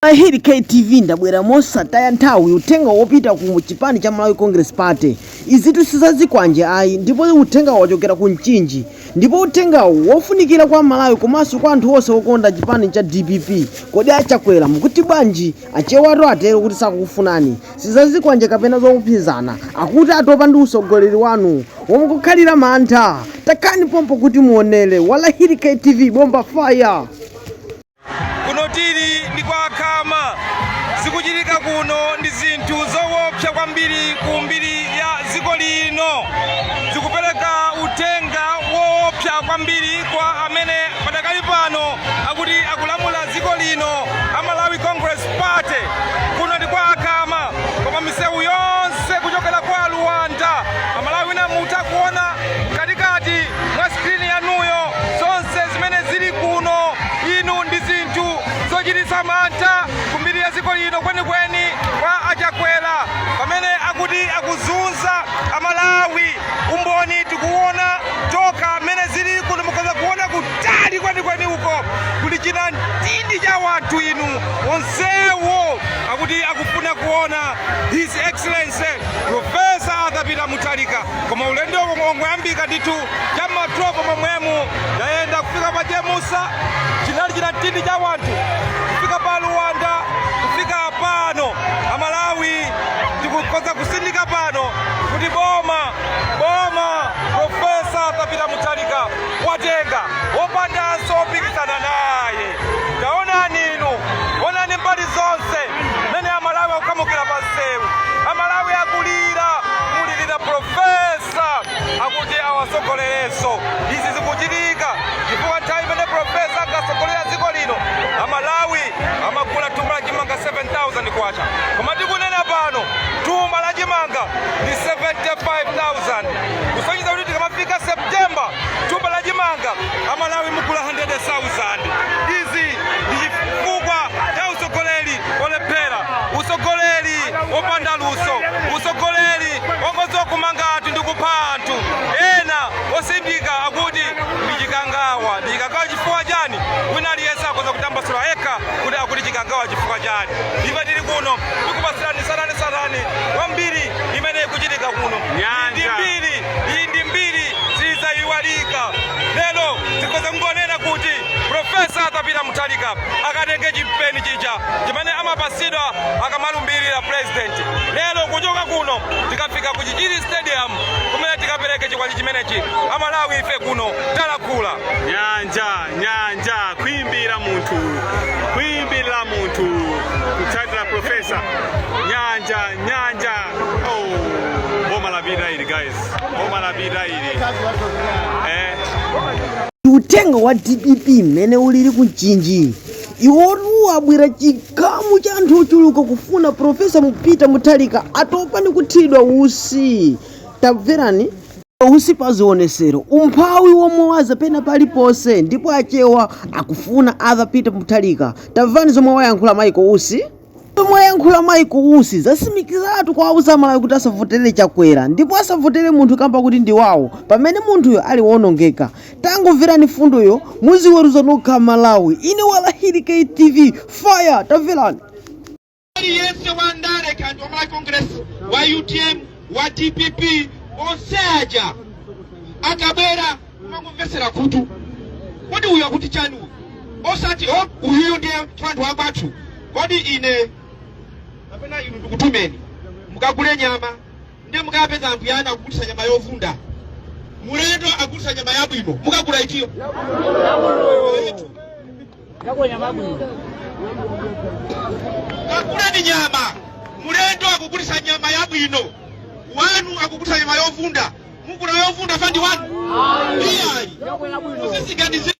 Lahiri KTV ndabwera mosataya nthawi, uthenga wopita ku chipani cha Malawi Congress Party. Izitu sizazikwanje ayi, ndipo uthenga wachokera ku Mchinji, ndipo uthengawu wofunikira kwa Malawi komanso kwa anthu onse okonda chipani cha DPP. Kodi aChakwera mukuti bwanji? Achewatu atero kuti sakukufunani. Sizazikwanje kapena zokupsezana, akuti atopa ndi usogoleri wanu womukukhalira mantha. Takhani pompo kuti muonere Walahiri KTV, bomba fire. Kuno tili ndi kwa Khama. Zikuchitika kuno ndi zinthu zowopsa kwambiri ku mbiri ya dziko lino. Zikupereka uthenga woopsa kwambiri kwa amene padakali pano akuti akulamula dziko lino, a Malawi Congress Party. Kuno ndi kwa Khama, koma misewu yonse kuchokera kwa Luwanda, Amalawi na mutha kuona katikati mwa skrini yanuyo zonse zimene zili kuno. Inu, ndi zinthu zochititsa mantha kumbiri ya dziko lino kwenikweni kwa aChakwera pamene akuti akuzunza Amalawi. Umboni tikuona tokha mmene zili kuno. Mukhoza kuona kutali kwenikweni uko kuli china mtindi cha wanthu. Inu, onsewo akuti akufuna kuona His Excellency Professor Arthur Peter Mutharika. Koma ulendo wongoyambika ndithu cham'ma 12 momwemu, ndayenda kufika pa Chemusa, chinali china mtindi cha wanthu, kufika pa Luwanda, kufika pano. Amalawi, tikukhoza kusindika pano kuti boma, boma, Professor Arthur Peter Mutharika watenga wopandanso opikisana naye. Taonani inu, onani mbali zonse mmene Amalawi akukamukira pa msewu. Amalawi akulira, mulirira Professor, akuti awasogolerenso. Izi zikuchitika chifukwa nthawi imene Professor angasogolera dziko lino, Amalawi amagula thumba la chimanga 7000 kwacha, koma tikunena pano thumba la chimanga ndi 75,000, kusonyeza kuti tikamafika September thumba la chimanga Amalawi mugula 100,000. Izi ndi chifukwa cha usogoleri olephera, usogoleri wopanda luso, usogoleri wongodziwa kumanga anthu ndi kupha anthu. Ena osindika akuti ndi Chikangawa. Ndi Chikangawa chifukwa chani? Wina aliyense akhoza kutambasula yekha kuti akuti Chikangawa chifukwa chani. Ife tili kuno tikupasirani sarani sarani kwambiri imene ikuchitika kuno. Ndi mbiri iyi, ndi mbiri sizayiwalika. Lero tikhoza kungonena kuti Professor Arthur Peter Mutharika akatenge chimpeni chija chimene amapasidwa akamalumbirira president. Lero kuchoka kuno tikafika ku Chichiri Stadium kumene tikapereke chikwanje chimenechi. Amalawi, ife kuno talakhula. Nyanja, nyanja, kuimbira munthu, kuimbira munthu, kutsatira Professor. Nyanja, nyanja. Oh, boma lapita ili guys, boma lapita ili, eh. Uthenga wa DPP mmene ulili ku Mchinji, iwotu abwera chikamu cha anthu ochuluka kufuna Professor Peter Mutharika, atopa ndi kuthidwa usi. Tamverani usi pa zionesero, umphawi womowaza pena paliponse, ndipo Achewa akufuna Arthur Peter Mutharika. Tamvani zomwe wayankhula Michael Usi. Zomwe wayankhula Michael Usi zasimikizatu kwa auza Amalawi kuti asavotere Chakwera, ndipo asavotere munthu kamba kuti ndi wawo pamene munthuyo ali wonongeka. Tangomverani fundoyo, muziweruza nokha Malawi. Ine Walahiri KTV, fire. Tamverani. Aliyense wa ndale, kandi wa Malawi Congress, wa UTM, wa DPP, onse aja akabwera kumangomvesera khutu, kodi uyu akuti chani uyu? Osati o uyuyu ndiye anthu akwathu. Kodi ine kapena inu ndikutumeni mukagule nyama, ndiye mukapeza anthu yana akugulisa nyama yovunda, mulendo akugulisa nyama yabwino, mukagula itiyo? Kaguleni nyama, mulendo akugulisa nyama yabwino, wanu akugulisa nyama yovunda, mugula yovunda fandi wanu? Iyayi, muziziganizira.